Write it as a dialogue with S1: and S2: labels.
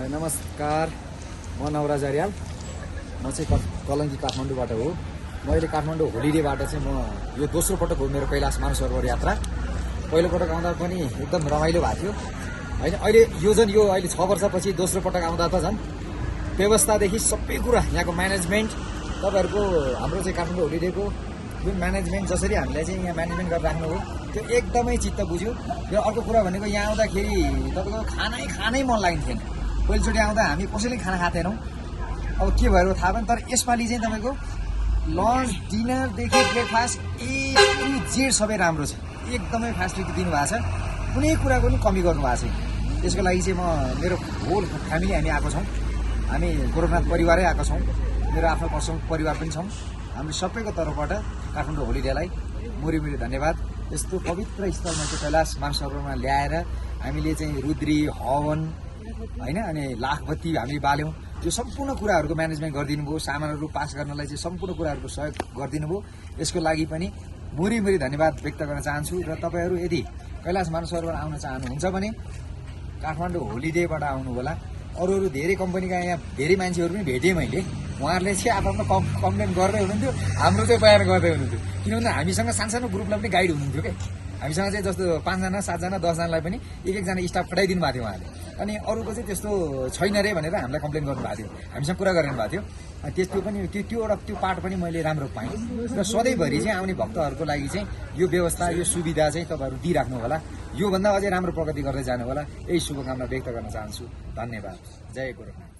S1: नमस्कार, म नवराज अर्याल। म चाहिँ कलङ्की काठमाडौँबाट हो। मैले काठमाडौँ होलिडेबाट चाहिँ म यो दोस्रो पटक हो मेरो कैलाश मानसरोवर यात्रा। पहिलो पटक आउँदा पनि एकदम रमाइलो भएको थियो होइन। अहिले यो 6 वर्षपछि दोस्रो पटक आउँदा त झन् व्यवस्थादेखि सबै कुरा, यहाँको म्यानेजमेन्ट, तपाईँहरूको हाम्रो चाहिँ काठमाडौँ होलिडेको जुन म्यानेजमेन्ट जसरी हामीलाई चाहिँ यहाँ म्यानेजमेन्ट गरेर राख्नु हो त्यो एकदमै चित्त बुझ्यो। र अर्को कुरा भनेको यहाँ आउँदाखेरि तपाईँको खानै मन लाग्ने थिएन। पहिलोचोटि आउँदा हामी कसैले खाना खाँदैनौँ, अब के भएर थाहा भएन। तर यसपालि चाहिँ तपाईँको लन्च डिनरदेखि ब्रेकफास्ट जेड सबै राम्रो छ। एकदमै फेसिलिटी दिनुभएको छ, कुनै कुराको पनि कमी गर्नुभएको छैन। त्यसको लागि चाहिँ म मेरो होल फ्यामिली हामी आएको छौँ। हामी गोरखनाथ परिवारै आएको छौँ, मेरो आफ्नो पर्सनल परिवार पनि छौँ। हामी सबैको तर्फबाट काठमाडौँ होलिडेलाई मुरी धन्यवाद। यस्तो पवित्र स्थलमा चाहिँ कैलाश मानसरोवरमा ल्याएर हामीले चाहिँ रुद्री हवन होइन अनि लाखबत्ती हामीले बाल्यौँ। यो सम्पूर्ण कुराहरूको म्यानेजमेन्ट गरिदिनु भयो। सामानहरू पास गर्नलाई चाहिँ सम्पूर्ण कुराहरूको सहयोग गरिदिनु भयो। यसको लागि पनि मुरी धन्यवाद व्यक्त गर्न चाहन्छु। र तपाईँहरू यदि कैलाश मानसरोवर आउन चाहनुहुन्छ भने काठमाडौँ होलिडेबाट आउनु होला। अरू धेरै कम्पनीका यहाँ धेरै मान्छेहरू पनि भेटेँ मैले। उहाँहरूले चाहिँ आफ्नो कम्प्लेन गर्दै हुनुहुन्थ्यो, हाम्रो चाहिँ बयान गर्दै हुनुहुन्थ्यो। किनभने हामीसँग सानो गाइडलाई पनि गाइड हुनुहुन्थ्यो क्या। हामीसँग चाहिँ जस्तो 5 जना 7 जना 10 जनालाई पनि एक-एकजना स्टाफ पठाइदिनु भएको थियो उहाँले। अनि अरूको चाहिँ त्यस्तो छैन रे भनेर हामीलाई कम्प्लेन गर्नुभएको थियो, हामीसँग कुरा गरिनु भएको थियो। त्यो पनि त्यो पार्ट पनि मैले राम्रो पाएँ। र सधैँभरि चाहिँ आउने भक्तहरूको लागि चाहिँ यो व्यवस्था, यो सुविधा चाहिँ तपाईँहरू दिइराख्नु होला। योभन्दा अझै राम्रो प्रगति गर्दै जानु होला। यही शुभकामना व्यक्त गर्न चाहन्छु। धन्यवाद। जय गोरखनाथ।